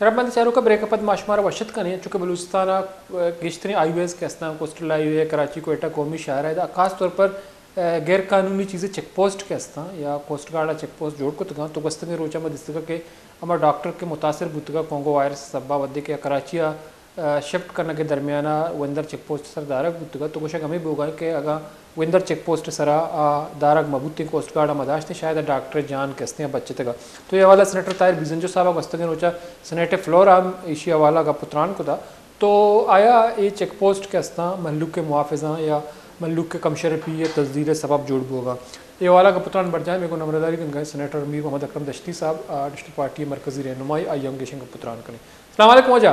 شرپمند چاروکاں، بریک ءَ پد ما شمارا وش اتک کنیں، چونکہ بلوچستان ءَ گیشتریں ہائی ویز کہ استاں، کوسٹل ہائی وے، کراچی کوئٹہ قومی شاہراہ ءَ، خاص طور پر، ءَ، غیر قانونی چیزیں چیک پوسٹ کہ استاں یا کوسٹ گارڈ ءَ چیک پوسٹ جوڑ کتگاں، تو گوستگیں روچاں ما دیستگا کہ ہما ڈاکٹر کہ متاثر بوتگا کونگو وائرس ءِ سبب ءَ، وھدے کہ کراچی ءَ، ءَ، شفٹ کنگ ءِ درمیان ءَ وندر چیک پوسٹ ءِ سر دارگ بوتگا، تو گوشگ ہمے بوگا کہ اگاں وندر چیک پوسٹ ءِ سرا آ دارگ مہ بوتیں، کوسٹ گارڈ ءَ مہ داشتیں، شاید آ ڈاکٹر ءِ جان کہ استیں آ بچتگا۔ تو اے حوالہ ءَ سینیٹر طاہر بزنجو صاحب ءَ گوستگیں روچا سینیٹ ءِ فلور ءَ ہم ایشی حوالہ ءَ گپ ءُ تران کتا۔ تو آیا اے چیک پوسٹ کہ استاں مہلوک ءِ محافظاں یا مہلوک ءِ کمشرپی یا تزدید ءِ سبب جوڑ بوگا؟ اے حوالہ ءَ گپ ءُ تران برجاہ ایں، مئے گوں نمرداری کنگا ایں سینیٹر میر محمد اکرم دشتی صاحب، آ، ڈسٹرکٹ پارٹی ءِ مرکزی رہنمائے، آئی ءَ ہم گیشیں گپ ءُ تران کنیں۔ السلام علیکم واجہ۔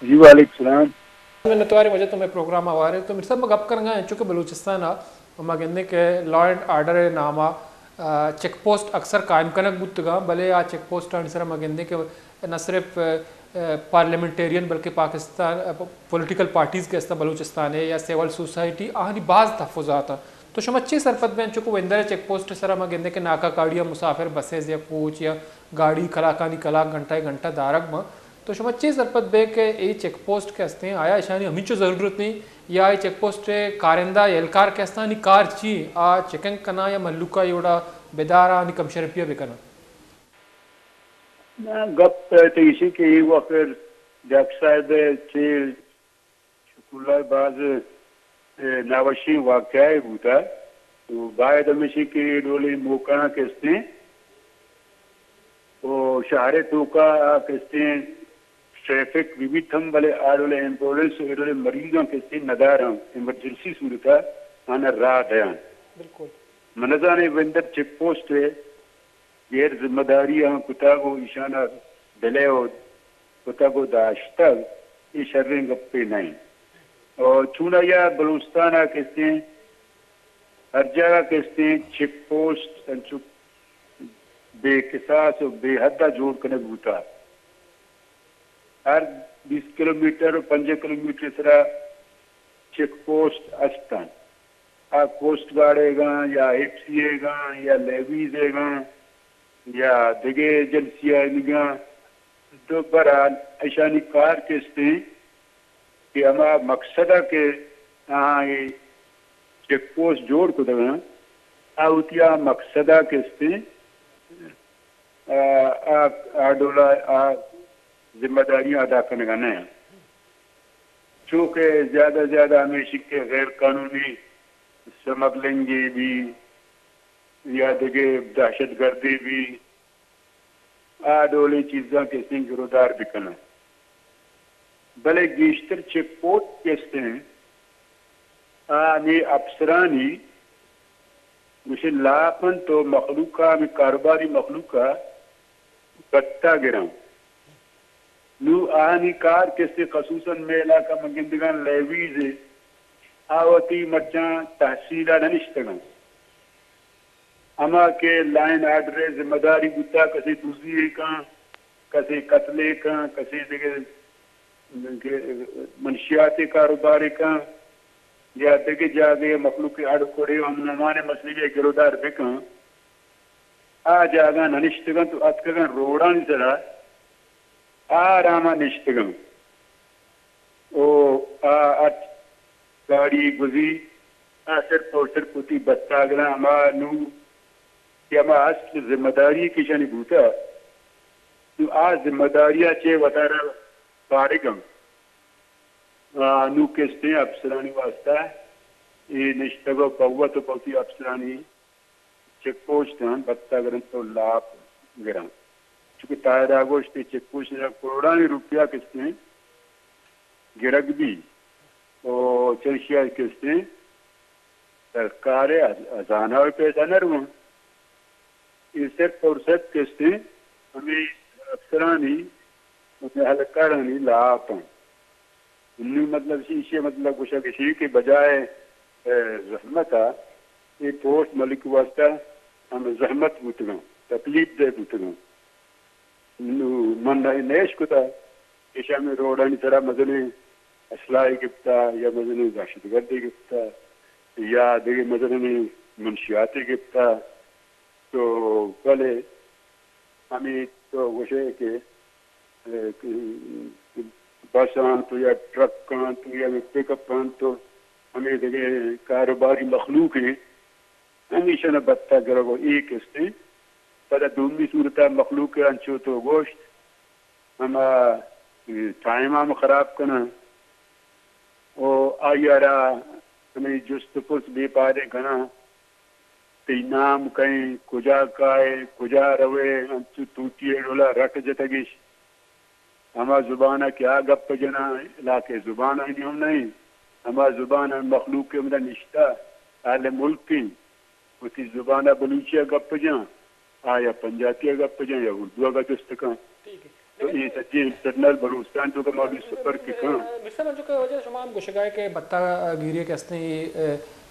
جی وعلیکم السلام۔ منتوار ایں واجہ تو مئے پروگرام ءَ ہوار ئے۔ تو میر صاحب ما گپ کنگا ایں، چونکہ بلوچستان ءَ ما گندیں کہ لا اینڈ آرڈر ءِ نام ءَ، آ، چیک پوسٹ اکثر قائم کنگ بوتگاں، بلے آ چیک پوسٹانی سرا ما گندیں کہ نہ صرف، آ، پارلیمنٹیرین بلکہ پاکستان، آ، پولیٹیکل پارٹیز کہ استاں بلوچستان ءِ یا سول سوسائٹی، آہانی باز تحفظات اَں۔ تو شما چے سرپد بئے، چونکہ وندر ءِ چیک پوسٹ ءِ سرا ما گندیں کہ ناکہ کاڑی ءَ مسافر بسز یا کوچ یا گاڑی کلاکانی کلاک، گھنٹہ ءِ گھنٹہ دارگ باں۔ تو شما چے سرپد بئے کہ اے چیک پوسٹ کہ استیں، آیا اشانی ہمینچو ضرورت ایں یا اے چیک پوسٹ ءِ کارندہ یا اہلکار کہ استاں، آہانی کار چی ایں؟ آ چیکنگ کناں یا مہلوک ءَ اے وڑا بداراں، آہانی کمشرپی ءَ بکناں؟ نہ، گپ تو ایشی کہ اے وقت ڈاکٹر صاحب ءِ چے شکر اللہ باز، اے، ناوشیں واقعہ بوتا۔ تو باید ہمیشی کہ اے ڈولیں موقعاں کہ استیں، او شہر ءِ توکا آ کہ استیں ٹریفک بہ بیت ہم، بلے آ ڈولیں ایمبولینس و اے ڈولیں مریضاں کہ استیں نداراں، ایمرجنسی صورتا آناں راہ دیاں۔ بالکل۔ من نزانیں وندر چیک پوسٹ ءِ غیر ذمہ داری آں کتگ و ایشانا ڈیلے و کتگ و داشتگ، اے شریں گپے نہ انت۔ و چونایا بلوچستان ءَ کہ استیں ہر جاگہ کہ استیں چیک پوسٹ انچو بے کساس و بے حد ءَ جوڑ کنگ بوتا۔ ہر بیست کلومیٹر و پنجاہ کلومیٹر سرا چیک پوسٹ است انت۔ آ کوسٹ گارڈ ئیگاں یا ایف سی ئیگاں یا لیویز ئیگاں یا دگہ ایجنسی آنیگاں، تو برحال اشانی کار کہ استیں کہ ہما مقصد ءَ کہ آہاں اے چیک پوسٹ جوڑ کتگاں، آ وتی آ مقصد ءَ کہ استیں، آ، آ، آ ڈولا آ ذمہ داریاں ادا کنگا نہ انت۔ چونکہ زیادہ زیادہ ہمیشی کہ غیر قانونی سمگلنگے بی یا دگہ دہشت گردے بی، آ ڈولیں چیزاں کہ استیں گرودار بکناں۔ بلے گیشتر چیک پوسٹ کہ استیں، آ ہمے افسرانی گوشے لاپ انت و مخلوق ءَ، ہمے کاروباری مخلوق ءَ بھتہ گراں۔ نوں آہانی کار کہ استیں، خصوصاً مئے علاقہ من گندگاں لیویز ءَ، آ وتی مرچاں تحصیل ءَ نہ نشتگاں۔ ہما کہ لا اینڈ آرڈر ءِ ذمہ داری بوتا، کسے دزی ئے کن، کسے قتل ئے کن، کسے دگہ منشیات ءِ کاروبار ئے کن، یا دگہ جاگہ ءِ مخلوق ءِ ہڑ کڑے و امن امان ءِ مسئلہ ءَ گرودار بکن، آ جاگہ نہ نشتگاں، تو اتکگاں روڈانی سرا آرام ءَ نشتگاں۔ او آ ہرچ گاڑی گوزی، آ صرف اور صرف وتی بھتہ گراں۔ ہما نوں کہ ہما اصل ذمہ داری کہ ایشانی بوتا، نوں آ ذمہ داری ءَ چہ وتارا فارغ انت۔ آ نوں کہ استیں افسرانی واسطہ اے نشتگ و پہ وت و پہ وتی افسرانی چیک پوسٹ آں بھتہ گرنت و لاپ گراں۔ چونکہ طاہر ءَ گوشت کہ چیک پوسٹ ءَ کروڑانی روپیہ کہ استیں گرگ بی و چریشی ءَ کہ استیں سرکار ءِ ہز-، ہزانہ ءَ پیسہ نہ رواں۔ اے صرف اور صرف کہ استیں ہمے افسرانی و اہلکارانی لاپ انت۔ نوں مطلب ایشی، ایشی مطلب گوشگ ایشی کہ بجائے، اے، زحمت ءَ اے پوسٹ ملک واسطہ ہم زحمت بوتگاں، تکلیف دہ بوتگاں۔ نوں من نہ، نہ اشکتا کہ ایشاں ہمے روڈانی سرا مزنیں اسلحہ گپتا یا مزنیں دہشت گردے گپتا یا دگہ مزنیں منشیاتے گپتا۔ تو بلے ہمے تو گوشے کہ بس انت یا ٹرک انت یا پک اپ انت، ہمے دگہ کاروباری مخلوق انت، ہمیشان بتا گرگ و اے کستے۔ پدا دومی صورتا مخلوق انچو تو گوشت، ہما ٹائم ہم خراب کناں و آئی ء را ہمے جست و پرس بے پائدیں کناں، تئی نام کئے، کجا کائے، کجا روئے، انچو توتی ء ڈولا رٹ جتگش۔ ہما زبان ء کہ آ گپ جناں، علاقہ زبان آنی ہم نہ انت، ہما زبان ء مخلوق کہ ہمدا نشتہ اہل ملک انت، وتی زبان ء بلوچی ء گپ جاں، آ یا پنجابی ء گپ جاں یا اردو ء جست کن۔ تو اے سجیں انٹرنل بلوچستان تو کہ ما بھی سفر کہ کن۔ مرسا من چو کہ واجہ شما ہم گوشگا ہے کہ بتا گیری کہ استیں، اے،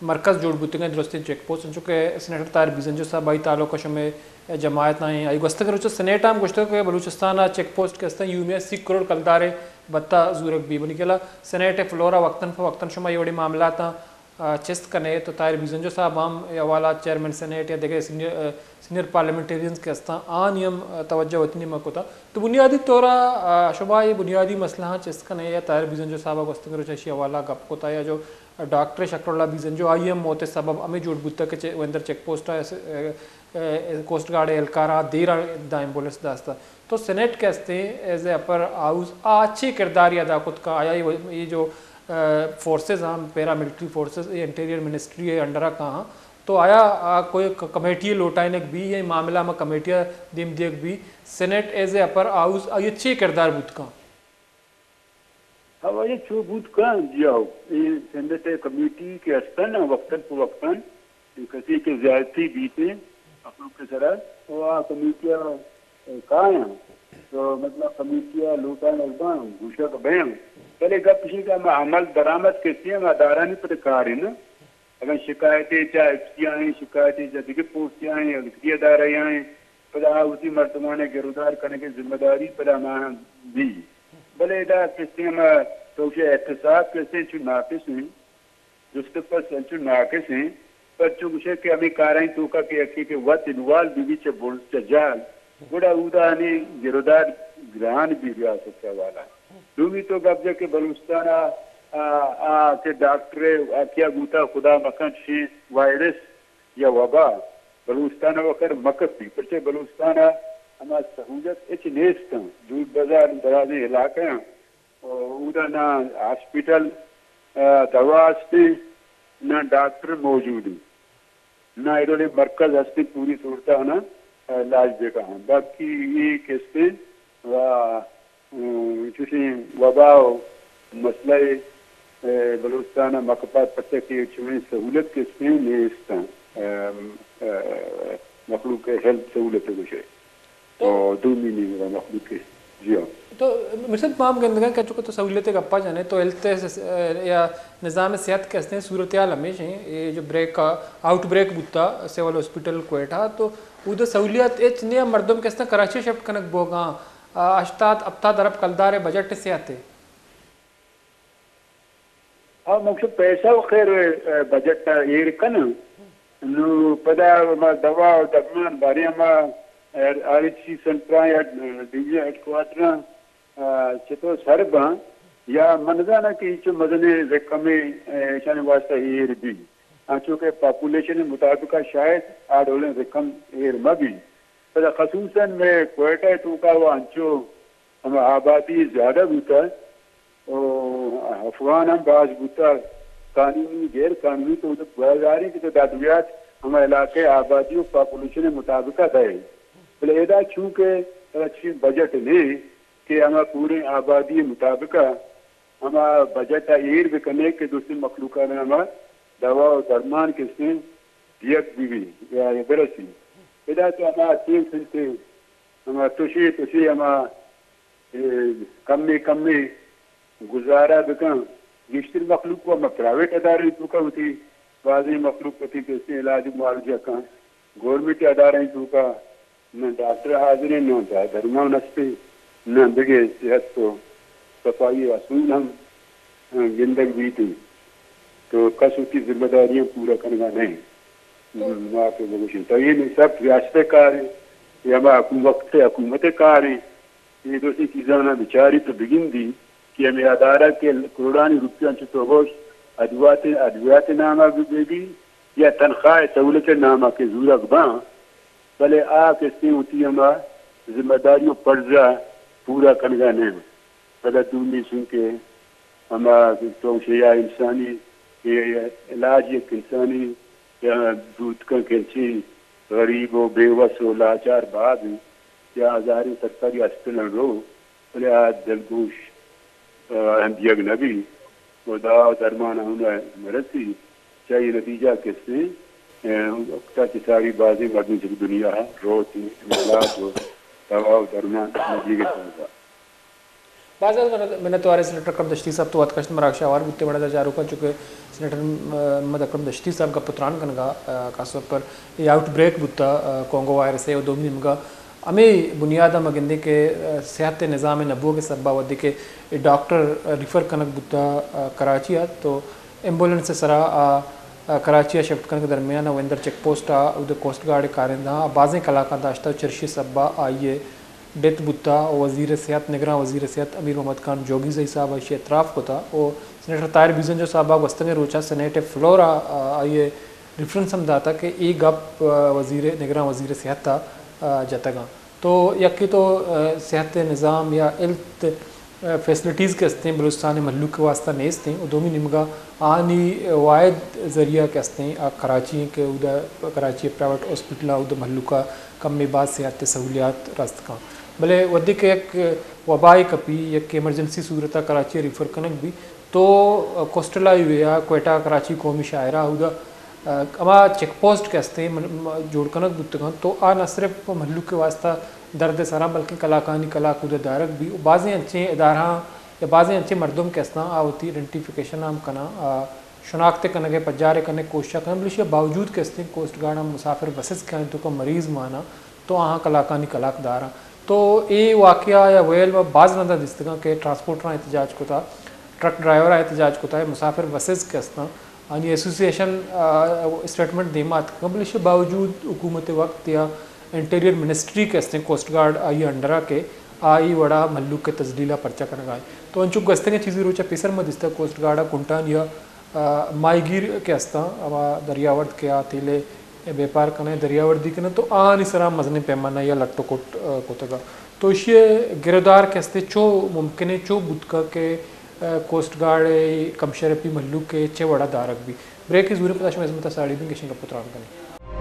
مرکز جوڑ بوتگیں درستیں چیک پوسٹ، انچو کہ سینیٹر طاہر بیزنجو صاحب آئی تعلق شمے جماعت آئیں، آئی گوستگ روچ سینیٹ ہم گوشتگ کہ بلوچستان ء چیک پوسٹ کہ استیں یومی ء سی کروڑ کلدارے بتا زورگ بی، بنی کلا سینیٹ فلورا وقتاً فوقتاً شما اے وڑیں معاملاتاں آ، چست کنے تو طاہر بیزنجو صاحب ہم اے حوالہ چیئرمین سینیٹ یا دگہ سینئر، آ، سینئر پارلیمنٹیرینز کہ استاں، آنی ہم، آ، توجہ وتی نیمگ کتا۔ تو بنیادی طورا، آ، شما اے بنیادی مسئلہ ہاں چست کنے یا طاہر بیزنجو صاحب گوستگیں روچ اشی حوالہ گپ کتا یا جو ڈاکٹر شکر اللہ بیزنجو آئی ہم موت سبب ہمیں جوڑ بوتا کہ چے-، ویندر چیک پوسٹ آ، آ، آ، کوسٹ گارڈ اہلکار آ دیر آ دا ایمبولینس داستا۔ تو سینیٹ کہ استیں ایز اے اپر ہاؤس آ اچھے کرداری ادا کت کا آیا یہ، یہ جو، آ، فورسز ہاں، پیرا ملٹری فورسز، یہ انٹیریئر منسٹری ہے انڈر کا ہاں، تو آیا، آ، کوئی ک-، کمیٹی لوٹائنگ بھی، یہ معاملہ میں کمیٹیاں دیم دیگ بھی، senate as a upper house آ یہ اچھے کردار بوت کا؟ ہو، اے چو بوت کنت، جی ہو۔ اے سینیٹ کمیٹی کہ استن، وقتاً پہ وقتاً، اے کسی کہ زیادتی بیتے، مخلوق کے سرا، تو آ کمیٹی کایاں۔ تو مطلب کمیٹی لوٹان البان، گوشک بیان۔ بلے گپ شی کہ ہم عمل درآمد کسی ہم ادارانی پر کار ہے نا۔ اگاں شکایتے چہ ایف سی آئیں، شکایتے چہ دگہ پوسٹ آئیں، یا دگہ ادارہ آئیں، پدا آ وتی مردمانے گرودار کنگے ذمہ داری پدا ہماہاں بی۔ بلے ادا کسے ہما تو گوشے احتساب کسے چو ناقص ہیں، جست پس انچو ناقص ہیں، پر چو گوشے کہ ہمیں کارائیں توکا کہ یکے کہ وت انوالو بی بی چہ برز چہ جال، گڑا اودا ہمیں گرودار گران بی ریاست چہ والا۔ دومی تو گپ جا کہ بلوچستان آ، آ، آ کہ ڈاکٹر آ کیا بوتا خدا مکن شی وائرس یا وبا بلوچستان ء وکر مکپی، پرچہ بلوچستان ء ہما سہولت ہچ نیست انت۔ دور بزار درازیں علاقہ انت، اودا نہ ہاسپٹل، آ، دوا ہستیں، نہ ڈاکٹر موجود انت، نہ ایڈولے مرکز ہستیں پوری صورت ء نہ، آ، علاج دیگا انت۔ باقی یہ کستے و ام، چوشیں وبا و مسئلہ، اے، بلوچستان ء مکپات پرچہ کہ چوشیں سہولت کہ استیں نیست انت، ام، اے، مخلوق ء ہیلتھ سہولت گوشے۔ تو و دومی نیمگا مخلوق ء، جی ہاں۔ تو مرشد ما ہم گندگاں کہ چونکہ تو سہولت ء گپا جانے تو ہیلتھ س-، اے، یا نظام صحت کہ استیں صورتحال ہمیش ہیں، یہ جو بریک، آؤٹ بریک بوتا سول ہاسپٹل کوئٹہ تو اود سہولیات ہچ نیا مردم کہ استیں کراچی شفٹ کنگ بوگاں۔ آ، ہشتاد ہپتاد ارب کلدار ء بجٹ ء سیاتے۔ ہاں، مقصد پیسہ و خیر، اے، بجٹ ء ایر کناں۔ نو پدا ما دوا و درمان بارے ہما، اے، آر ایچ سی سنٹراں یا ڈویژن ہیڈ کوارٹراں، آ، چتو سر باں یا من زاناں کہ اینچو مزنیں رقمے، اے، ایشانی واسطہ ایر بی۔ انچو کہ پاپولیشن مطابق شاید آ ڈولیں رقم ایر مہ بی۔ پدا خصوصاً مئے کوئٹہ ء توکا و انچو ہما آبادی زیادہ بوتگ و افغان ہم باز بوتگ، قانونی، غیر قانونی، تو بازاریں کہ تو دادویات ہما علاقہ آبادی و پاپولیشن مطابق دئے۔ بلے ادا چونکہ چی بجٹ نہیں کہ ہما پوریں آبادی مطابق ہما بجٹ ء ایر بکنے کہ دوستی مخلوقان ہما دوا و درمان کسیں دیگ بہ بی یا برسی۔ ادا تو ہما چیز انت، ہما تشے تشے ہما، اے، کمے کمے گزارہ بکن۔ گیشتر مخلوق کو ہما پرائیویٹ ادارے توکا ہوتی، بعضی مخلوق ہوتی کسیں علاج معالجہ کن، گورنمنٹ ادارے توکا نہ ڈاکٹر حاضر ہیں، نہ دا-، درمان ہستے، نہ دگہ صحت و صفائی اصول ہم، ہاں، گندگ بیت۔ تو کس وتی ذمہ داریاں پورا کنگا نہیں۔ تو ما کہ بگوشیں، تو یہ سب ریاست کار ہیں، یا ہما حکومت، حکومت کار ہیں۔ اے درستیں چیزاں بچاری تو بگندی کہ ہمے ادارہ کہ کروڑانی روپیاں چو تو گوش ادویات، ادویات نام ء بہ بی یا تنخواہ سہولت نام ء کہ زورگ باں، بلے آ کسے وتی ہما ذمہ داری و فرض ء پورا کنگا نہ انت۔ پدا دومی چون کہ ہما تو شیا انسانی علاج یک انسانی بوت کن کہ انچیں غریب و بے وس و لاچار بہا بی یا ہزاریں سرکاری ہاسپٹل رو، بلے آ دلگوش، آ، ہم دیگ نہ بی و دوا و درمان ہم نہ مرسی۔ چہ اے نتیجہ کسے، آ، وقتا کہ ساری بازیں مردم چہ دنیا روت، علاج و دوا و درمان نہ دیگ سببا۔ باز باز منت، منتوار سینیٹر اکرم دشتی صاحب، تو وت کشت مراگش آوار بوتے وڑا دا چاروکاں، چونکہ سینیٹر، آ، محمد اکرم دشتی صاحب گپ و تران کنگا، آ، خاص طور پر یہ آؤٹ بریک بوتا، آ، کونگو وائرس ہے و دومی نیمگا ہمے بنیاد ء ما گندیں کہ، آ، صحت ء نظام ء نہ بوگ ء سبب ء وھدے کہ اے ڈاکٹر، آ، ریفر کنگ بوتا، آ، کراچی ء تو ایمبولینس ء سرا آ، آ، کراچی ء شفٹ کنگ ء درمیان ء ویندر چیک پوسٹ ء اود ء کوسٹ گارڈ ء کارندہاں بازیں کلاکاں داشتہ و چرشی ء سبب ء آئی ء ڈیتھ بوتا و وزیر صحت، نگراں وزیر صحت امیر محمد خان جوگی زئی صاحب ء ایشی ء اعتراف کتا و سینیٹر طاہر بیزنجو صاحب ء گوستگیں روچ ء سینیٹ ء فلور ء، آ، آئی ء ریفرنس ہم داتا کہ اے گپ، آ، وزیر، نگراں وزیر صحت ء، آ، جتگاں۔ تو یکے تو، آ، صحت ء نظام یا ہیلتھ، آ، فیسلٹیز کہ استیں بلوچستان ء مھلوک ء واسطہ نیستیں و دومی نیمگا آنی واحد ذریعہ کہ استیں آ کراچی ایں کہ اودا کراچی ء پرائیویٹ ہاسپٹل ء اودا مھلوک ء کمے باز صحت ء سہولیات رست کن۔ بلے وھدے کہ یک وبائے کپی، یک ایمرجنسی صورت ء کراچی ء ریفر کنگ بی، تو کوسٹل ہائی وے ء کوئٹہ کراچی قومی شاہراہ ء اودا، آ، ہما چیک پوسٹ کہ استیں من-، م-، جوڑ کنگ بوتگ انت، تو آ نہ صرف مھلوک ء واسطہ درد ء سراں بلکیں کلاکانی کلاک اودا دارگ بی و بازیں انچیں ادارہاں یا بازیں انچیں مردم کہ استاں آ وتی آئیڈینٹیفیکیشن ہم کناں، آ، شناخت کنگ ء پجار ء کنگ ء کوشش کناں، بلے ایشی ء باوجود کہ استیں کوسٹ گارڈ ہم مسافر بسز کہ آئی توکا مریض ماناں۔ تو آہاں کلاکانی کلاک داراں۔ تو اے واقعہ یا ویل ما باز رندا دیستگاں کہ ٹرانسپورٹراں احتجاج کتا، ٹرک ڈرائیوراں احتجاج کتا، مسافر بسز کہ استاں، آنی ایسوسی ایشن، آ، اسٹیٹمنٹ دیما اتکگاں، بلے ایشی باوجود حکومت وقت یا انٹیریئر منسٹری کہ استیں کوسٹ گارڈ آئی انڈرا کہ آئی وڑا مھلوک ء تذلیل ء پرچہ کنگا انت۔ تو انچو گوستگیں چیزی روچ ء پیسر ما دیستگ کوسٹ گارڈ ء کنٹان یا آ، ماہیگیر کہ استاں، ہما دریاورد کہ آ تیل ء بیپار کناں، دریاوردی کناں، تو آہانی سرا مزنیں پیمانہ یا لٹ و کٹ، آ، کتگ۔ تو ایشی ء گرودار کہ استے چو ممکن ہے، چو بوت کنت کہ، آ، کوسٹ گارڈ ء کمشرپی مھلوک ء چہ وڑا دارگ بی۔ بریک ء زوریں پدا شما ہزمت ء ساڑی بیں، گیشیں گپ و تران کنیں۔